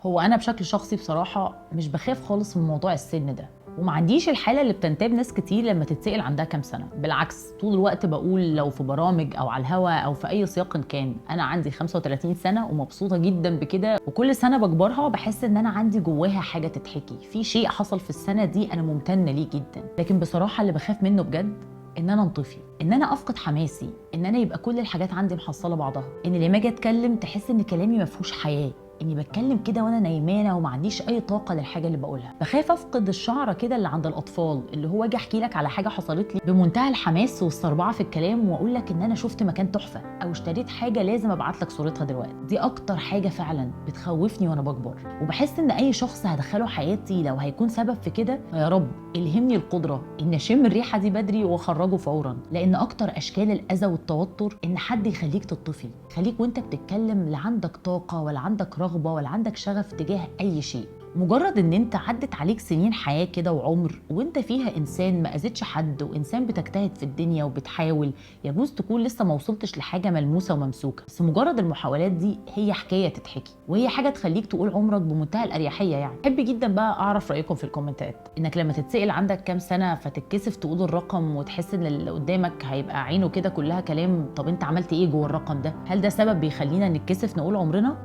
هو انا بشكل شخصي بصراحة مش بخاف خالص من موضوع السن ده، وما عنديش الحالة اللي بتنتاب ناس كتير لما تتسال عندها كام سنه. بالعكس، طول الوقت بقول لو في برامج او على الهوا او في اي سياق كان، انا عندي 35 سنة ومبسوطة جدا بكده، وكل سنة بكبرها بحس ان انا عندي جواها حاجة تتحكي، في شيء حصل في السنة دي انا ممتنة ليه جدا. لكن بصراحة اللي بخاف منه بجد ان انا انطفي، ان انا افقد حماسي، ان انا يبقى كل الحاجات عندي محصله بعضها، ان لما اجي اتكلم تحس ان كلامي ما فيهوش حياه، اني بتكلم كده وانا نايمانه وما عنديش اي طاقة للحاجة اللي بقولها. بخاف افقد الشعرة كده اللي عند الاطفال، اللي هو اجي احكي لك على حاجة حصلت لي بمنتهى الحماس والصربعه في الكلام، واقول لك ان انا شفت مكان تحفة او اشتريت حاجة لازم ابعت لك صورتها دلوقتي. دي اكتر حاجة فعلا بتخوفني وانا بكبر، وبحس ان اي شخص هدخله حياتي لو هيكون سبب في كده، فيا رب الهمني القدرة ان اشم الريحة دي بدري واخرجه فورا. لان اكتر اشكال الاذى والتوتر ان حد يخليك تطفي، خليك وانت بتتكلم لا عندك طاقة ولا عندك رغبة ولا عندك شغف تجاه اي شيء. مجرد ان انت عدت عليك سنين حياة كده وعمر وانت فيها انسان ما اذيتش حد، وانسان بتجتهد في الدنيا وبتحاول، يجوز تكون لسه ما وصلتش لحاجة ملموسة وممسوكه، بس مجرد المحاولات دي هي حكاية تتحكي، وهي حاجة تخليك تقول عمرك بمنتهى الاريحيه. يعني بحب جدا بقى اعرف رايكم في الكومنتات، انك لما تتسال عندك كام سنة فتتكسف تقول الرقم وتحس ان اللي قدامك هيبقى عينه كده كلها كلام، طب انت عملت ايه جوه الرقم ده؟ هل ده سبب بيخلينا نتكسف نقول عمرنا؟